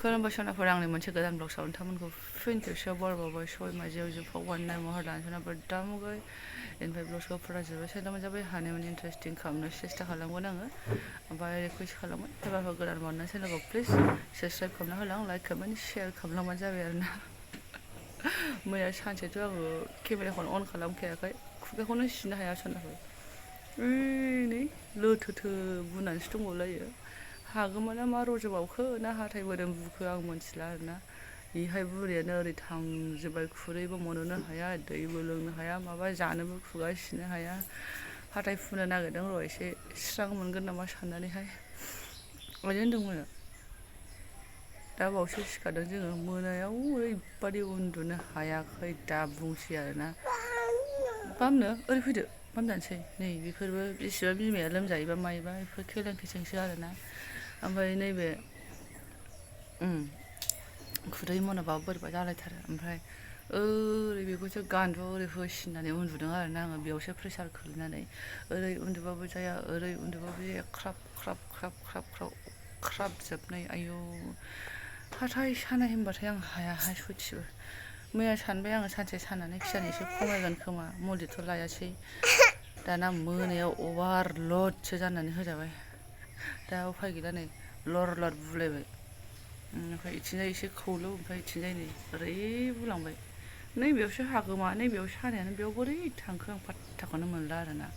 खुलुमबाय सनाफोर आंनि मोनसे गोदान ब्लगसाव नोंथांमोनखौ फिन खेबसेयाव बरबावबाय सय माजियाव जोबफाव वाननाय महर लानो सनाफोर दामुगै इनिफ्राय ब्लगसखौ फरायजोब्बाय साइडआव जाबाय हानायमानि इन्टारेस्टिं खालामनो सेस्था खालामगोन आङो ओमफ्राय रिकुवेस्ट खालामगोन सोरबाफोर गोदान मोननो चेनेलखौ प्लिज साबस्क्राइब खालामना होलां लाइक कमेन्ट शेयार खालामलांबानो जाबाय आरोना मैया सानसेथ' आङो केमेराखौनो अन खालामखायाखै खुगाखौनो सिनो हाया सनाफोर नै लोथोथो बुंनानैसो दंबावलायो हागोमाना मा रज'बावखो ना हाथाय मोदोम बुखो आं मोनथिला आरोना बेहाय बुरैयानो ओरै थांजोब्बाय खुरैबो मन'नो हाया दैबो लोंनो हाया माबा जानोबो खुगा सिनो हाया हाथाय फुनो नागिरदों र' एसे स्रां मोनगोन नामा साननानैहाय ओरैनो दंमोन दा बावसो सिखारदों जोङो मोनायाव ओरैबादि उन्दुनो हायाखै दा बुंसै आरोना बामनो ओरै फैदो बाम जानोसै नै बेफोरबो बेसेबा बिमाया लोमजायोबा मायोबा बेफोर खेलें खेसेंसो आरोना ओमफ्राय नैबे खुदै मन'बाबो बोरैबा जालायथारो ओमफ्राय ओरै बेखौसो गानज' ओरै होसिननानै उन्दुदों आरोना आङो बेयावसो प्रेसार खोलैनानै ओरै उन्दुबाबो जाया ओरै उन्दुबाबो जाया ख्राब ख्राब ख्राब ख्राब ख्राब ख्राब जोबनाय आयौ हाथाय सानाय होनबाथाय आं हायाहाय सयथिबो मैया सानबाय आङो सानसे साननानै खिजानि एसे खमायगोन खोमा मुलिथ' लायासै दाना मोनायाव अभारलडसो जानानै होजाबाय दा उफाय गैला नै लर लर बुलायबाय ओमफ्राय इथिंजाय एसे खौलौ ओमफ्राय इथिंजाय नै ओरै बुलांबाय नैबेयावसो हागोमा नैबेयाव सानायानो बेयाव बोरै थांखो आं फात्ताखौनो मोनला आरोना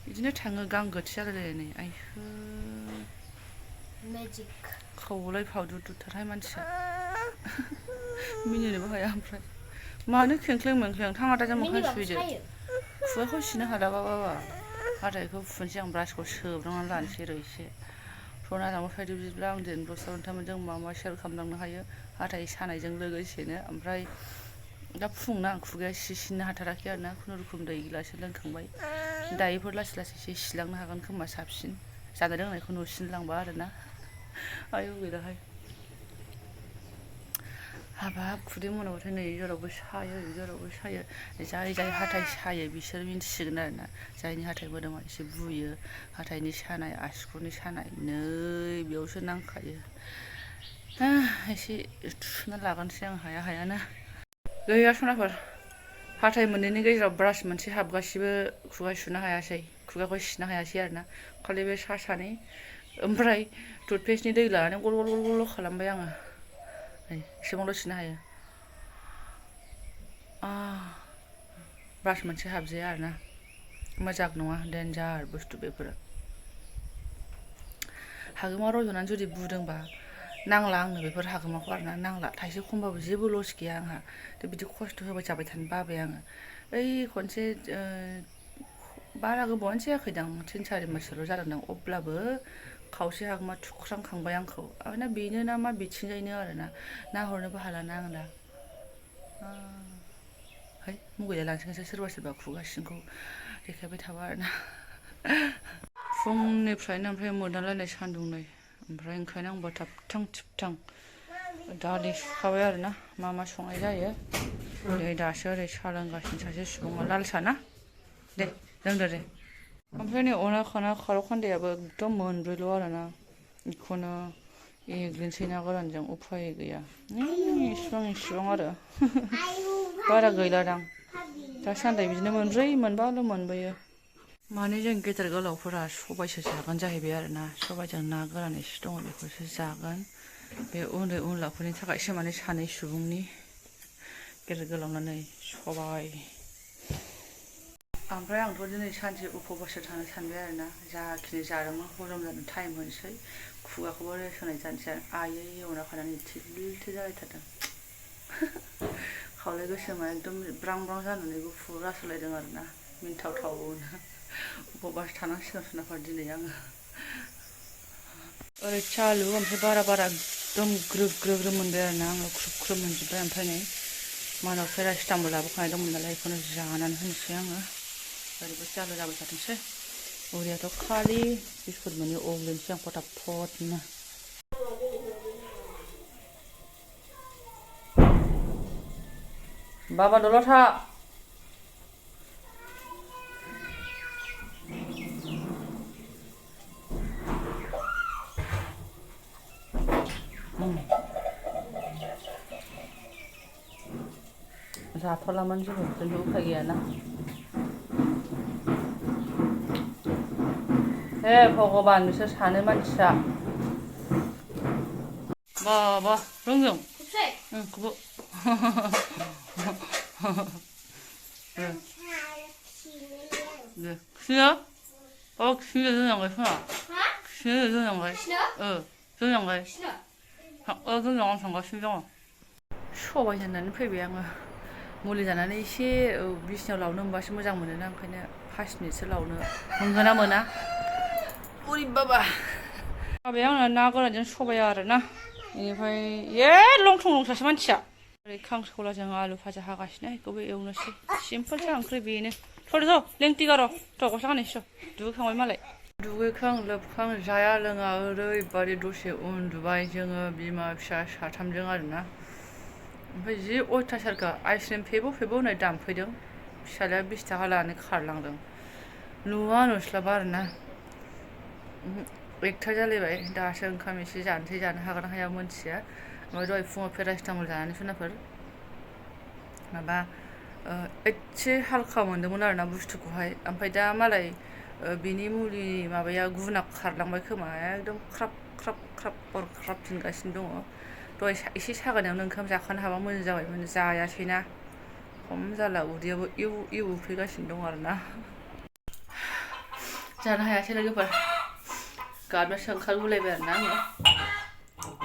बिदिनो थाङो गांगोथि जालायलायो नै आयहो खौलाय फावदुदुथारहाय मानसिया मिनिनोबो हाया ओमफ्राय मानो खेंख्लें मेंख्लें थाङा दाजा मोखां सुहैदो खुगाखौ सिनो हादाबा बाबा हाथायखौ फुनसै आं ब्रासखौ सोब्रांनानै लानोसै र' एसे सनानाबो फायदो बिदिब्ला आं दिनै ब्लगसाव नोंथांमोनजों मा मा शेयार खालामलांनो हायो हाथाय सानायजों लोगोसेनो ओमफ्राय दा फुंना आं खुगाया सिनो हाथाराखै आरोना खुनुरुखुम दै गिलासो लोंखांबाय दायोफोर लासै लासै एसे सिलांनो हागोन खोमा साबसिन जानाय लोंनायखौ नुसिनलांबा आरोना आयौ गैलाहाय हाबाब खुदै मन'बाथाय नै जेरावबो सायो जेरावबो सायो जाय जाय हाथाय सायो बिसोर मिन्थिसिगोन आरोना जायनि हाथाय मोदोमा एसे बुयो हाथायनि सानाय आसुगुरनि सानाय नै बेयावसो नांखायो एसे थुना लागोनसै आं हाया हायानो गैया सनाफोर हाथाय मोननैनि गेजेराव ब्रास मोनसे हाबगासिबो खुगा सुनो हायासै खुगाखौ सिनो हायासै आरोना खालि बे सा सानै ओमफ्राय टुथपेस्टनि दै लानानै गल गल गल गल खालामबाय आङो नै एसेबांल' सिनो हायो ब्रास मोनसे हाबजाया आरोना मोजां नङा देन्जार बुस्थु बेफोरो हागोमा रज'नानै जुदि बुदोंबा नांला आंनो बेफोर हागोमाखौ आरोना नांला थाइसे खमबाबो जेबो लस गैया आंहा बिदि खस्थ' होबाय जाबाय थानो बाबाय आङो ओइ खनसे बारा गोबावानो जायाखैदां 3-4 माससोल' जादोंदां अब्लाबो खावसे हागोमा थुख्रांखांबाय आंखौ ना बेनो ना मा बिथिंजायनो आरोना नाहरनोबो हालाना आं दा है मुगैलाय लांसिगोनसो सोरबा सोरबा खुगा सिंखौ देखायबाय थाबा आरोना फुंनिफ्रायनो ओमफ्राय मोदानलायनाय सान्दुं नै ओमफ्राय ओंखायनो आंबो थाबथां थिबथां दालि सुखाबाय आरोना मा मा संनाय जायो नै दासो ओरै साहा लोंगासिनो सासे सुबुङा लाल साहा ना दे लोंदो दे ओमफ्राय नै अना खाना खारौ खान्दायाबो एकदम मोनब्रैल' आरोना बेखौनो एग्लिनोसै ना गोरानजों उफाय गैया इसिबां आरो बारा गैलादां दासान्दि बिदिनो मोनब्रै मोनबाल' मोनबोयो माने जों गेदेर गोलावफोरा सबायसो जागोन जाहैबाय आरोना सबायजों ना गोरान एसे दङ बेखौसो जागोन बे उन्दै उनलाफोरनि थाखायसो माने सानै सुबुंनि गेदेर गोलावनानै सबाय ओमफ्राय आंथ' दिनै सानसे उपबासो थानो सानबाय आरोना जाखिनि जादोंमोन हजम जानो टाइम होनोसै खुगाखौबो रेस्ट होनाय जानोसै आयै अना खानानै थिल थिल जालायथारदों खावलाय गोसोमा एकदम ब्रां ब्रां जानानै गुफुर आसोलायदों आरोना मिन्थावथावनो उपबास थानांसिगोन सनाफोर दिनै आङो ओरै चालु ओमफ्राय बारा एकदम ग्रोब ग्रोब मोनबाय आरोना आङो ख्रुब ख्रुब मोनजोब्बाय ओमफ्राय नै मानाव पेरासिटामल लाबोखानाय दंमोन नालाय बेखौनो जानानै होनोसै आङो ओरैबो चालु जाबाय थाथोंसै उदैयाथ' खालि बिस्कुट मोनि अग्लिनोसै आं फटाफटनो बाबा दलर था जाथ'लामोन जोङो खिन्थु उफाय गैयाना हे भगबान बिसोर सानो मानसिया बाबा रोंजों 그거 네 신어? 신어 저녁에 신어 신어 저녁에 저녁에 저녁에 잠깐 신경 सबाय जानानै फैबाय आङो मुलि जानानै एसे बिसिनायाव लावनो मोनबासो मोजां मोनोना ओंखायनो 5 मिनिटसो लावनो मोनगोन ना मोना ओरै बाबा माबाया आंना ना गोरानजों सबाया आरोना बेनिफ्राय लंथं लंसासो मानसिया ओरै खांख्रिखलाजों आलु भाजा हागासिनो बेखौबो एवनोसै सिम्पोलसो ओंख्रि बेनो थ' लेंथि गार' थ' गस्ला गाननोसै दुगैखांबाय मालाय दुगैखां लोबखां जाया लोङा ओरैबादि दसे उन्दुबाय जोङो बिमा फिसा साथामजों आरोना ओमफ्राय जि अयथासारखा आइसक्रिम फेब' फेब' होननाय दामफैदों फिसाज्लाया 20 थाखा लानानै खारलांदों नुवा नुस्लाबा आरोना 1था जालायबाय दासो ओंखाम एसे जानोसै जानो हागोन ना हाया मोनथिया ओमफ्राय दहाय फुङाव पेरासिटामल जानानै सोनाफोर माबा एसे हालखा मोन्दोंमोन आरोना बुस्थुखौहाय ओमफ्राय दा मालाय बिनि मुलिनि माबाया गुना खारलांबाय खोमा एकदम ख्राब ख्राब ख्राब अरख्राबफिनगासिनो दङ दहाय एसे सागानायावनो ओंखाम जाखानो हाबा मोजां जाबायमोन जायासैना खम जाला उदैयाबो इउ इउ उखैगासिनो दं आरोना जानो हायासै लोगोफोर गारनोसो ओंखारबोलायबाय आरोना आङो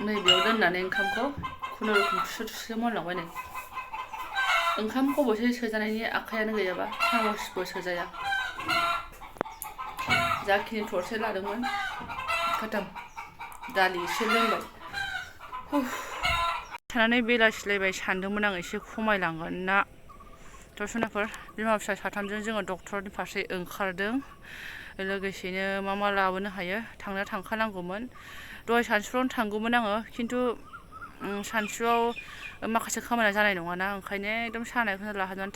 नैबेयाव दोननानै ओंखामखौ खुनुरुखुम थुसो थुसो मोनलांबाय नै ओंखाम खब'से सोजानायनि आखायानो गैयाबा सामसबो सोजाया जाखिनि थरसे लादोंमोन खतम दालि एसे लोंबाय थानानै बेलासिलायबाय सानदोंमोन आं एसे खमायलांगोन ना थ' सनाफोर बिमा फिसा साथामजों जोङो डक्टरनि फारसे ओंखारदों लोगोसेनो मा लाबोनो हायो थांखानांगौमोन दहाय सानसुआवनो थांगौमोन आङो खिन्थु सानसुआव माखासे खामानिया जानाय नङाना ओंखायनो एकदम सानायखौनो लाहाजोबनानै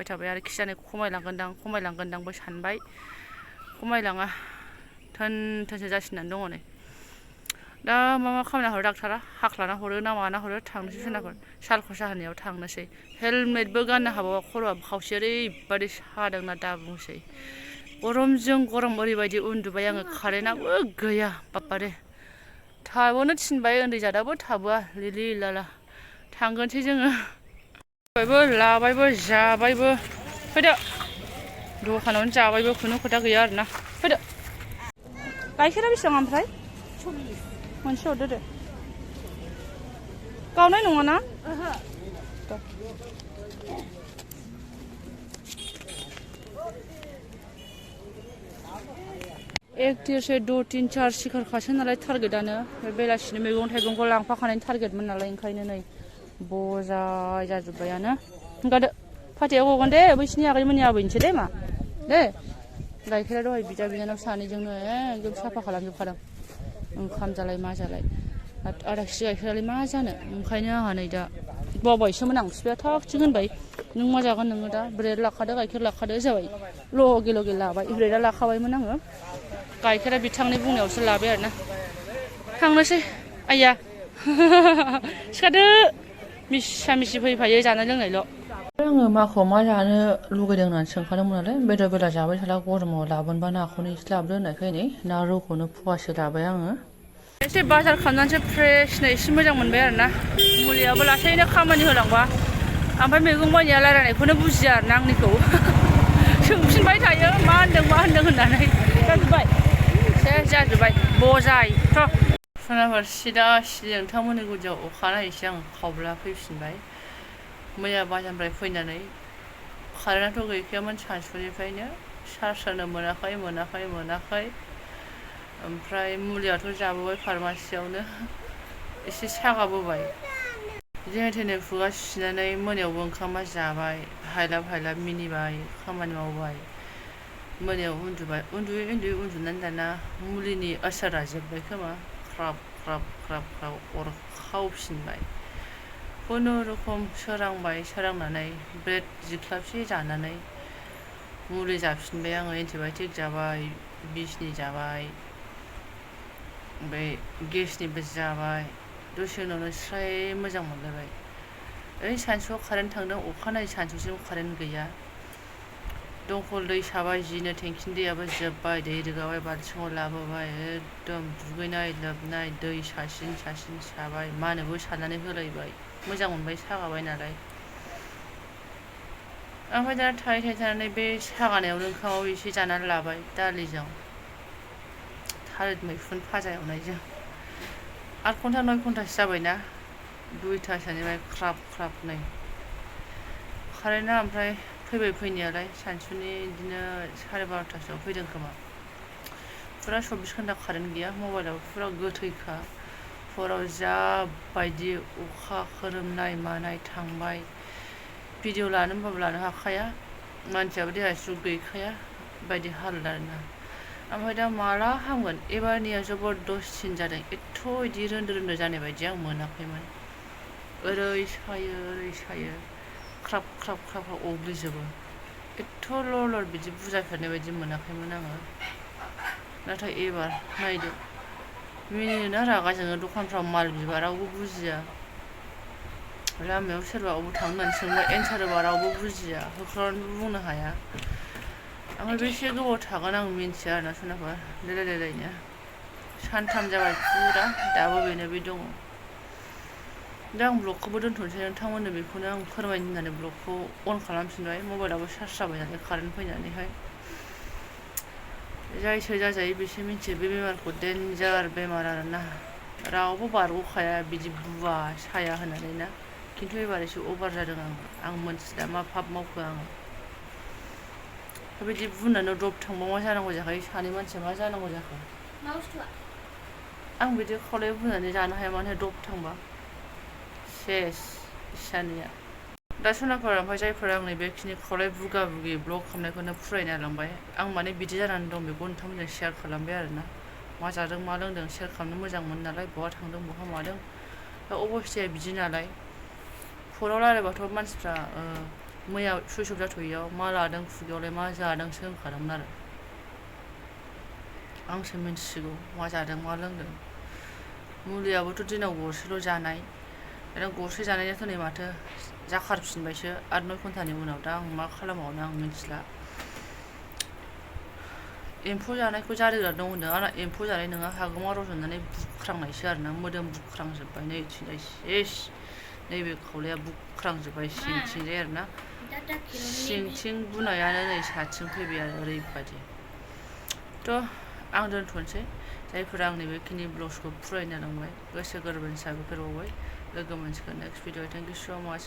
थाबाय आरो खिजानाय खमायलांगोनदांबो सानबाय खमायलाङा थोनसो जासिनानै दङ नै दा मा खालामना हरो डाक्टारा हाख्लाना हरो ना माना हरो थांनोसै सोनाफोर साल खरसा होनायाव थांनोसै हेलमेटबो गाननो हाबावा खर'आ खावसे ओरैबादि सादोंना दा बुंसै गरमजों गरम ओरैबायदि उन्दुबाय आङो कारेन्टआबो गैया बाब्बारे थाबोनो थिनबाय उन्दै जादाबो थाबोआ लिलि लाला थांगोनसै जोङो लाबायबो जाबायबो फैदो दखानावनो जाबायबो खुनु खोथा गैया आरोना फैदो गाइखेरा बेसेबां ओमफ्राय मोनसे हरदो दे गावनाय नङा ना एक देर से 2 3 4 सिखारखासो नालाय टारगेटआनो बेलासिनि मैगं थाइगंखौ लांफाखानायनि टारगेटमोन नालाय ओंखायनो नै बजाय जाजोब्बायानो गादो फाथैयाव गगोन दे बैसिनि आगैमोननि आबैनिसो दे मा दे गाइखेरा दहाय बिदा बिनानाव सानैजोंनो एकदम साफा खालामजोबखादों ओंखाम जालाय मा जालाय आधा केजि गाइखेरालाय मा जानो ओंखायनो आंहा नै दा बावबायसोमोन आं बिफाया थागथिं होनबाय नों मा जागोन नोङो दा ब्रेड लाखादो गाइखेर लाखादो जाबाय लगे लगे लाबाय ब्रेडा लाखाबायमोन आङो गाइखेरा बिथांनि बुंनायावसो लाबाय आरोना थांनोसै आइया सिखारदो मिसा मिसि फैफायो जानाय लोंनायल' आङो माखौ मा जानो लुगैदों होननानै सोंखादोंमोन नालाय बेदर बेला जाबाय थाला गरमाव लाबोनबा नाखौनो एसे लाबोदो होननायखाय नै ना रौखौनो फवासे लाबाय आङो एसे बाजार खालामनानैसो फ्रेशनो एसे मोजां मोनबाय आरोना मुलियाबो लासैनो खामानि होलांबा ओमफ्राय मैगं बायनाया रायलायनायखौनो बुजिया आरोना आंनिखौ सोंफिनबाय थायो मा होनदों होननानै जाजोब्बाय बजाय थ' सोनाफोर सिदा सिदि नोंथांमोननि गुदियाव अखानायैसो आं खावब्ला फैफिनबाय मैया बाजारनिफ्राय फैनानै कारेन्टआथ' गैखायामोन सानसुनिफ्रायनो चार्ज होनो मोनाखै ओमफ्राय मुलियाथ' जाबोबाय फार्मासियावनो एसे सागाबोबाय जेने थेने खुगा सुनानै मोनायावबो ओंखामा जाबाय हायलाब मिनिबाय खामानि मावबाय मोनायाव उन्दुयै उन्दुनानै दाना मुलिनि आसारा जोब्बाय खोमा ख्राब अरखावफिनबाय खुनुरुखुम सोरांनानै ब्रेड जिख्लाबसे जानानै मुलि जाफिनबाय आङो एन्टिबायटिक जाबाय बिसनि जाबाय ओमफ्राय गेसनिबो जाबाय दसे उनावनो स्राय मोजां मोनलायबाय ओइ सानसुआव कारेन्ट थांदों अखानायै सानसुसिम कारेन्ट गैया दंखल दै साबाय जिनो टेंकिनि दैयाबो जोब्बाय दै रोगाबाय बाल्थिङाव लाबोबाय एकदम दुगैनाय लोबनाय दै सासिन साबाय मानोबो सारनानै होलायबाय मोजां मोनबाय सागाबाय नालाय ओमफ्राय दा थायै थानानै बे सागानायावनो ओंखामाव एसे जानानै लाबाय दालिजों थालिर मैखुन फाजा एवनायजों 8 घन्टा 9 घन्टासो जाबायना 2टासोनिफ्राय ख्राब नै कारेन्टआ ओमफ्राय फैबाय फैनायालाय सानसुनि बिदिनो 12:30 फैदों खोमा फुरा 24 घन्टा कारेन्ट गैया मबाइलाबो फुरा गोथैखा हराव जा बायदि अखा खोरोमनाय मानाय थांबाय भिडिअ लानो होनबाबो लानो हाखाया मानसियाबो देहा सुग गैखाया बायदि हालोद आरोना ओमफ्राय दा माला हामगोन एबारनिया जबरदस्तसिन जादों एथ' इदि रोन्दो जानाय बायदि आं मोनाखैमोन ओरै सायो ख्राब अग्लिजोबो एथ' लर बिदि बुजाफेरनाय बायदि मोनाखैमोन आङो नाथाय एबार नायदो मिनिनोना रागा जोङो दखानफ्राव माल बिबा रावबो बुजिया लामायाव सोरबा अबाव थांनो होननानै सोंबा एन्सार होबा रावबो बुजिया होख्रावनानैबो बुंनो हाया ओमफ्राय बेसे गोबाव थागोन आं मिन्थिया आरोना सोरनाबा रायलायनो सानथाम जाबाय फुरा दाबो बेनो बे दङ दा आं ब्लगखौबो दोनथ'नोसै नोंथांमोननो बेखौनो आं फोरमायनो होननानै ब्लगखौ अन खालामफिनबाय मबाइलाबो चार्ज जाबाय नालाय कारेन्ट फैनानैहाय जायसो जाजायो बेसो मिन्थियो बे बेमारखौ डेन्जार बेमार आरोना रावबो बारग'खाया बिदि बुवा साया होननानै ना खिन्थु एबार एसे अभार जादों आं मोनथिला मा पाप मावखो आङो बेबायदि बुंनानै द्रप थांबा मा जानांगौ जाखो सानै मानसिया मा जानांगौ जाखो आं बिदि खावलाय बुंनानै जानो हाया मानो द्रप थांबा सेस इसानिया दा सोनाफोर ओमफ्राय जायफोरा आंनि बेखिनि खावलाय बुगा बुगि ब्लग खालामनायखौनो फुरायना लांबाय आं माने बिदि जानानै दं बेखौ नोंथांमोनजों शेयार खालामबाय आरोना मा जादों मा लोंदों शेयार खालामनो मोजां मोनो नालाय बहा थांदों बहा मादों दा अबस्थाया बिदि नालाय फनाव रायलायबाथ' मानसिफ्रा मैया सुइस अफ जाथ'यैयाव मा लादों खुगायावलाय मा जादोंसो होनखादोंमोन आरो आंसो मिन्थिसिगौ मा जादों मा लोंदों मुलियाबोथ' दिनाव गरसेल' जानाय दा गरसे जानायाथ' नै माथो जाखारफिनबायसो 8-9 घन्टानि उनाव दा आं मा खालामबावनो आं मिन्थिला एम्फौ जानायखौ जारिग्रा दं होनदों आंना एम्फौ जानाय नङा हागोमा रज'नानै बुख्रांनायसो आरोना मोदोम बुख्रांजोब्बाय नैथिंजाय सेस नैबे खावलाया बुख्रांजोब्बाय सिंथिंजाय आरोना सिंथिं बुनायानो नै साथिं फैबाय आरो ओरैबायदि थ' आं दोनथ'नोसै जायफोरा आंनि बेखिनि ब्लग्सखौ फुरायना लांबाय गोसो गोरबोनि साबायखर बावबाय लोगो मोनसिगोन नेक्स्ट भिडिअ थेंक इउ स' माच